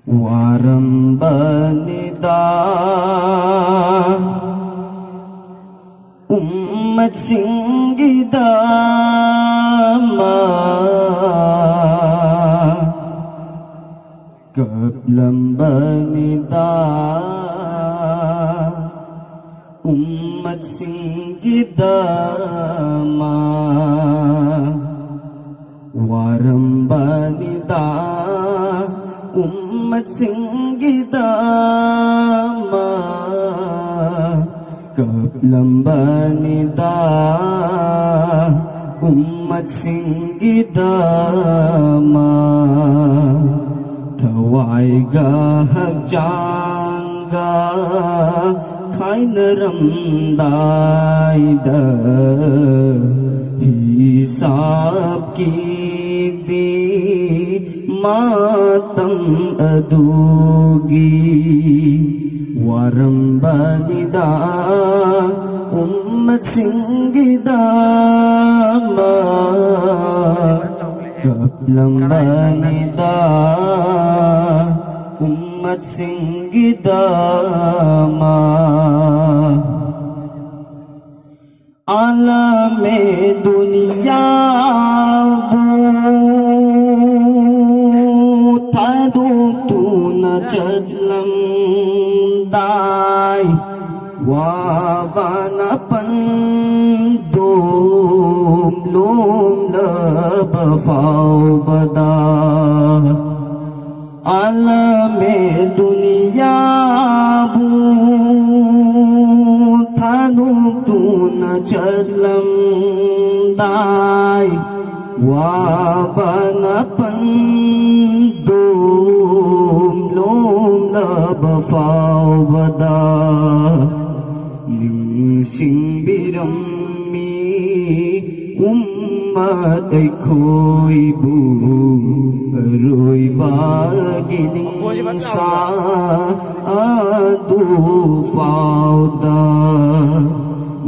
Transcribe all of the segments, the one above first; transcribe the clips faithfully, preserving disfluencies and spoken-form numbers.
ꯋꯥꯔꯝꯕꯅꯤꯗ ꯎꯝꯃꯠꯁꯤꯡꯒꯤꯗꯃꯛ ꯀꯞꯂꯝꯕꯅꯤꯗ ꯎꯝꯃꯠꯁꯤꯡꯒꯤꯗꯃꯛ ꯋꯥꯔꯝꯕꯅꯤꯗ ꯎꯝꯃꯠꯁꯤꯡꯒꯤꯗꯃꯛ ꯀꯞꯂꯝꯕꯅꯤꯗ ꯎꯝꯃꯠꯁꯤꯡꯒꯤꯗꯃꯛ ꯊꯋꯥꯏꯒ ꯍꯛꯆꯥꯡꯒ ꯈꯥꯏꯅꯔꯝꯗꯥꯏꯗ ꯍꯤꯁꯥꯕꯀꯤꯗꯤ ꯃꯇꯝ ꯑꯗꯨꯒꯤ ꯋꯥꯔꯝꯕꯅꯤꯗ ꯎꯝꯃꯠꯁꯤꯡꯒꯤꯗꯃꯛ ꯀꯞꯂꯝꯕꯅꯤꯗ ꯎꯝꯃꯠꯁꯤꯡꯒꯤꯗꯃꯛ ꯑꯥꯂꯥꯃꯦ ꯗꯨꯅꯤꯌꯥꯕꯨ ꯊꯥꯗꯣꯛꯇꯨꯅ ꯆꯠꯂꯝꯗꯥꯏ ꯋꯥꯕꯅ ꯄꯟꯗꯣꯝ ꯂꯣꯝꯂꯕ ꯐꯥꯎꯕꯗ ꯑꯥꯂꯥꯃꯦ ꯗꯨꯅꯤꯌꯥꯕꯨ ꯊꯥꯗꯣꯛꯇꯨꯅ ꯆꯠꯂꯝꯗꯥꯏ ꯋꯥꯕꯅ ꯄꯟꯗꯣꯝ ꯂꯣꯝꯂꯕ ꯐꯥꯎꯕꯗ ꯅꯤꯡꯁꯤꯡꯕꯤꯔꯝꯃꯤ ꯎꯝꯃꯠ ꯑꯩꯈꯣꯏꯕꯨ ꯑꯔꯣꯏꯕꯒꯤ ꯅꯤꯡꯁꯥ ꯑꯗꯨ ꯐꯥꯎꯗ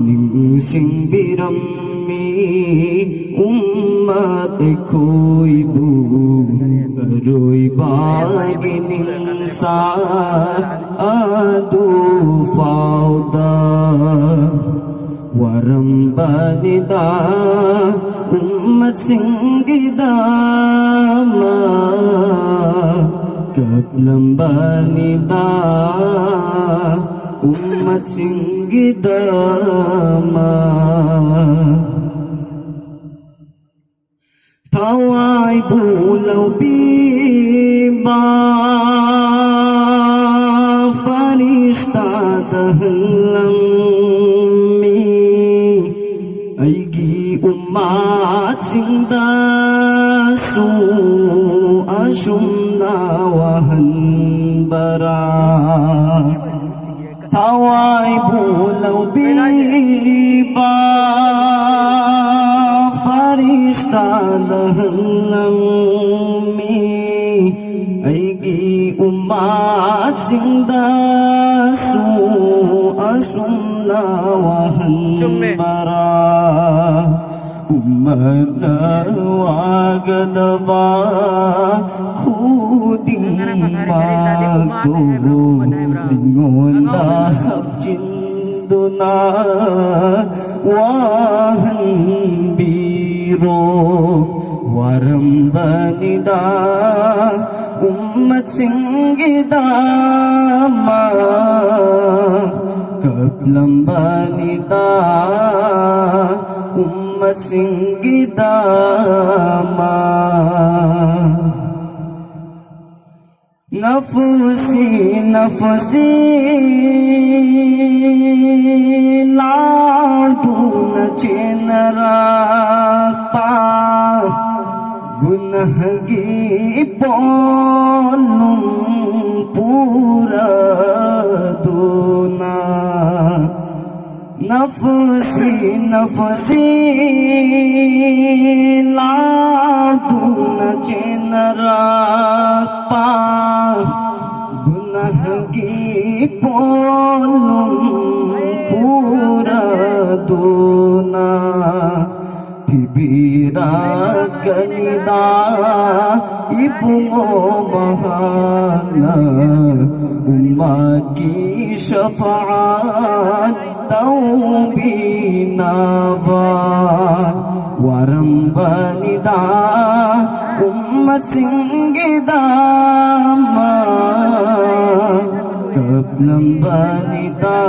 ꯅꯤꯡꯁꯤꯡꯕꯤꯔꯝꯃꯤ ꯎꯝꯃꯠ ꯑꯩꯈꯣꯏꯕꯨ ꯑꯔꯣꯏꯕꯒꯤ ꯅꯤꯡ ꯆꯥ ꯑꯗꯨ ꯐꯥꯎꯗ ꯋꯥꯔꯝꯕꯅꯤꯗ ꯎꯝꯃꯠꯁꯤꯡꯒꯤꯗꯃꯛ, ꯀꯞꯂꯝꯕꯅꯤꯗ ꯎꯝꯃꯠꯁꯤꯡꯒꯤꯗꯃꯛ꯫ ꯊꯋꯥꯏꯕꯨ ꯂꯧꯕꯤꯕ ꯐꯔꯤꯁꯇꯥꯗ ꯍꯜꯂꯝꯃꯤ꯫ ꯑꯩꯒꯤ ꯎꯝꯃꯠꯁꯤꯡꯗꯁꯨ ꯑꯁꯨꯝꯅ ꯋꯥꯍꯟꯕꯔꯥ? ꯊꯋꯥꯏꯕꯨ ꯂꯧꯕꯤꯕ ꯐꯔꯤꯁꯇꯥꯗ ꯍꯜꯂꯝꯃꯤ꯫ ꯑꯩꯒꯤ ꯎꯝꯃꯠꯁꯤꯡꯗꯁꯨ ꯑꯁꯨꯝꯅ ꯆꯨꯝꯃꯦ꯫ ꯋꯥꯍꯟꯕꯔꯥ? ꯎꯝꯃꯠꯅ ꯋꯥꯒꯗꯕ ꯈꯨꯗꯤꯡꯃꯛꯇꯨ ꯑꯩꯉꯣꯟꯗ ꯍꯥꯞꯆꯤꯟꯗꯨꯅ ꯋꯥꯍꯟꯕꯤꯔꯣ꯫ ꯋꯥꯔꯝꯕꯅꯤꯗ ꯎꯝꯃꯠꯁꯤꯡꯒꯤꯗꯃꯛ, ꯀꯞꯂꯝꯕꯅꯤꯗ ꯎꯝꯃꯠꯁꯤꯡꯒꯤꯗꯃꯛ꯫ ꯅꯐꯨꯁꯤ ꯅꯐꯨꯁꯤ ꯂꯥꯎꯗꯨꯅ ꯆꯦꯟꯅꯔꯛꯄ ꯒꯨꯅꯍꯒꯤ ꯄꯣꯠꯂꯨꯝ ꯄꯨꯔꯗꯨꯅ꯫ ꯅꯐꯨꯁꯤ ꯅꯐꯨꯁꯤ ꯂꯥꯎꯗꯨꯅ ꯆꯦꯟꯅꯔꯛꯄ ꯒꯨꯅꯍꯒꯤ ꯄꯣꯠꯂꯨꯝ ꯄꯨꯔꯗꯨꯅ ꯊꯤꯕꯤꯔꯛꯀꯅꯤꯗ ꯏꯕꯨꯡꯉꯣ ꯃꯍꯥꯛꯅ ꯎꯝꯃꯠꯀꯤ ꯁꯐꯥꯑꯠ ꯇꯧꯕꯤꯅꯕ ꯋꯥꯔꯝꯕꯅꯤꯗ ꯎꯝꯃꯠꯁꯤꯡꯒꯤꯗꯃꯛ ꯀꯞꯂꯝꯕꯅꯤꯗ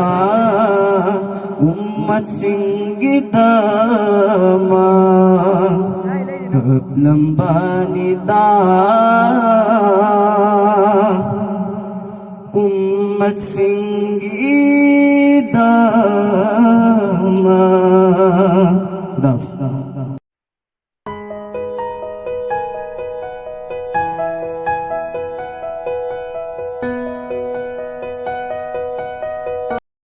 ꯎꯝꯃꯠꯁꯤꯡꯒꯤꯗꯃꯛ ꯀꯞꯂꯝꯕꯅꯤꯗ ꯎꯝꯃꯠꯁꯤꯡꯒꯤꯗꯃꯛ꯫